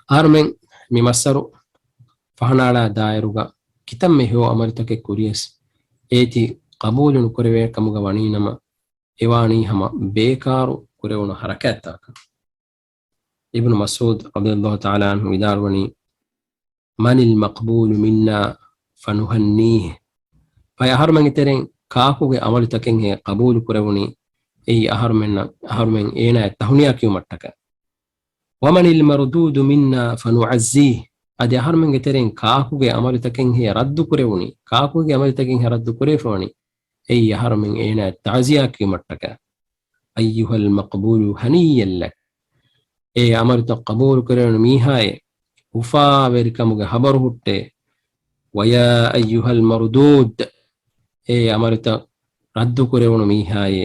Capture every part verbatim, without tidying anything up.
އަހަރުމެން މި މައްސަރު ފަހަނާޅާ ދާއިރުގަ ކިތަންމެ ހެޔޮ އަމަލުތަކެއް ކުރިޔަސް އޭތި ޤަބޫލު ނުކުރެވޭ ކަމުގަ ވަނީނަމަ، އެވާނީ ހަމަ ބޭކާރު ކުރެވުނު ހަރަކާތްތަކަކަށް. އިބްނު މަސްޢޫދު ރަޟިޔަﷲ ތަޢާލާ ޢަންހު ވިދާޅުވަނީ، "من المقبول منا فنهنيه." ފަހެ އަހަރުމެންގެ ތެރެއިން ކާކުގެ އަމަލުތަކެއްހޭ ޤަބޫލު ކުރެވުނީ، އެއީ އަހަރުމެންނަށް، އަހަރުމެން އޭނާއަށް ތަހުނިޔާ ކިޔުމަށްޓަކައި. "ومن المردود منا فنعزيه." އަދި އަހަރުމެންގެ ތެރެއިން ކާކުގެ އަމަލުތަކެއްހޭ ރައްދު ކުރެވުނީ، ކާކުގެ އަމަލުތަކެއްހޭ ރައްދު ކުރެވިފަވަނީ، އެއީ އަހަރުމެން އޭނާއަށް ތަޢުޒިޔާ ކިޔުމަށްޓަކައި. "أيها المقبول هنيئا لك." އޭ އަމަލުތައް ޤަބޫލު ކުރެވުނު މީހާއޭ، އުފާވެރިކަމުގެ ހަބަރު ހުއްޓޭ. "ويا أيها المردود." އޭ އަމަލުތައް ރައްދު ކުރެވުނު މީހާއޭ،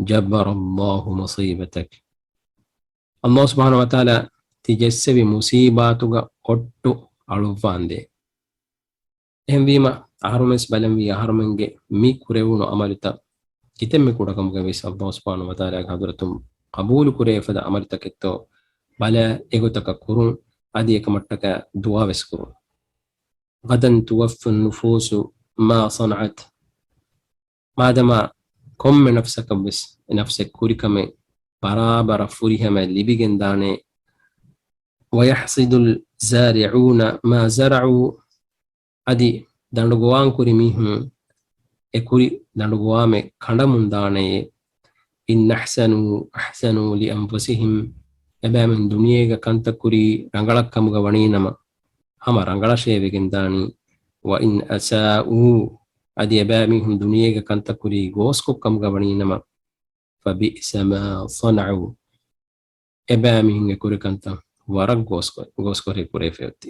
"جبر الله مصيبتك." ﷲ ސުބްޙާނަހޫ ވަތަޢާލާ ތި ޖެއްސެވި މުޞީބާތުގަ އޮއްޓު އަޅުއްވާނދޭ. އެހެންވީމަ، އަހަރުމެންސް ބަލަންވީ އަހަރުމެންގެ މި ކުރެވުނު އަމަލުތައް ކިތަންމެ ކުޑަކަމުގަވެސް ﷲ ސުބްޙާނަހޫ ވަތަޢާލާގެ ޙަޟްރަތުން ޤަބޫލު ކުރެވޭފަދަ އަމަލުތަކެއްތޯ ބަލާ، އެގޮތަކަށް ކުރުން، އަދި އެކަމަށްޓަކައި ދުޢާވެސް ކުރުން. "غدا توفى النفوس ما صنعت." މާދަމާ ކޮންމެ ނަފްސަކަށްވެސް އެ ނަފްސެއް ކުރިކަމެއް ބަރާބަރަށް ފުރިހަމައަށް ލިބިގެންދާނެ. "ويحصد الزارعون ما زرعوا." އަދި ދަނޑުގޮވާން ކުރި މީހުން އެ ކުރި ދަނޑުގޮވާމެ ކަނޑަމުން ދާނެޔޭ. "إن أحسنوا أحسنوا لأنفسهم." އެބައިމީހުން ދުނިޔޭގަ ކަންތައް ކުރީ ރަނގަޅަށް ކަމުގަ ވަނީނަމަ، ހަމަ ރަނގަޅަށޭ ވެގެންދާނީ. "وإن أساءوا." އަދި އެބައިމީހުން ދުނިޔޭގަ ކަންތައް ކުރީ ގޯސްކޮށް ކަމުގަ ވަނީނަމަ، "فبئس ما صنعوا." އެބައިމީހުންގެ ކުރި ކަންތައް ވަރަށް ގޯސްކޮ-، ގޯސްކޮށް ކުރެވިފައޮތީ.